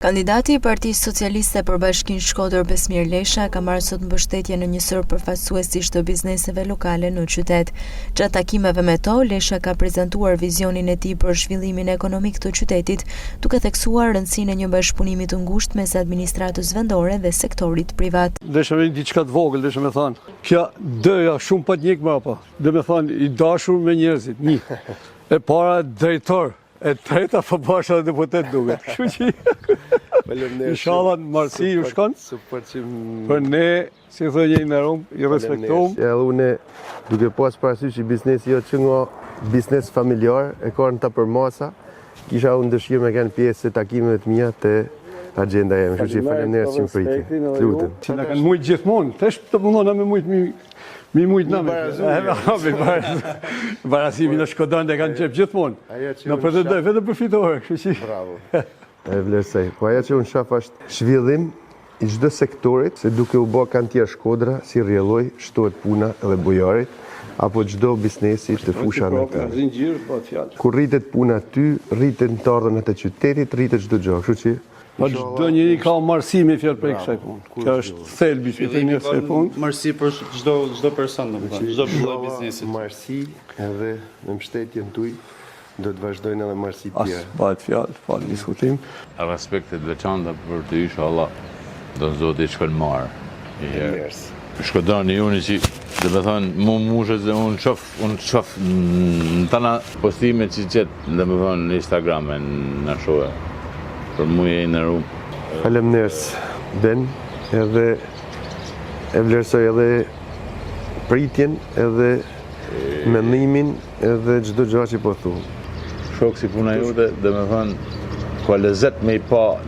Kandidati i Partisë Socialiste për Bashkinë Shkodër, Besmir Lesha, ka marrë sot mbështetje në një sërë përfaqësuesish të bizneseve lokale në qytet. Gjatë takimeve me to, Lesha ka prezantuar vizionin e tij për zhvillimin ekonomik të qytetit, duke theksuar rëndësinë e një bashkëpunimi të ngushtë mes administratës vendore dhe sektorit privat. Desha me diçka të vogël, desha me thanë. Kjo dëja shumë pa të njek mrapa. Dhe me thanë, i dashur me njerëzit, një. E para, drejtor, E treta po bash edhe deputet duket. Kështu që Inshallah në marsi ju shkon. Super që për ne, si thonë një nderum, i respektum. Edhe unë duke pas parasysh që biznesi jo që nga biznes familjar e ka në ta përmasa, kisha unë dëshirë me kanë pjesë e takimeve të mia te agenda jeme. Kështu që faleminderit që më priti. Të lutem. Që na kanë mujt gjithmonë, tash të mundona me mujt mi Mi mujt na me. Mi barazu. Barazimi në Shkodran e kanë qef gjithmonë. Në pretendoj vetëm për fitore, kështu që. Bravo. E vlerësoj. Po ajo që unë shoh është zhvillim i çdo sektorit, se duke u bë kantier Shkodra, si rrjedhojë, shtohet puna edhe bujarit, apo çdo biznesi të fusha në të. Kur rritet puna aty, rriten të ardhunat e qytetit, rritet çdo gjë, kështu që Po çdo njeri ka marrësi me fjalë prej kësaj punë. Kjo është thelbi që themi kësaj punë. Marrësi për çdo çdo person, domethënë, çdo lloj biznesi. Marrësi edhe me mbështetjen tuaj do të vazhdojnë edhe marrësi të tjera. As bëhet fjalë, pa diskutim. Respekte të veçanta për ty ishalla do zoti të shkon marë një herë. Shkodrani joni që domethënë mu mushet se unë shof unë shof në tana postimet që qet Domethënë në Instagram e në shohe. Për mu je i nderum. Faleminderit Ben, edhe e vlerësoj edhe pritjen, edhe mendimin, edhe çdo gjë që po thu. Shok si puna jote, domethënë ka lezet me i pa.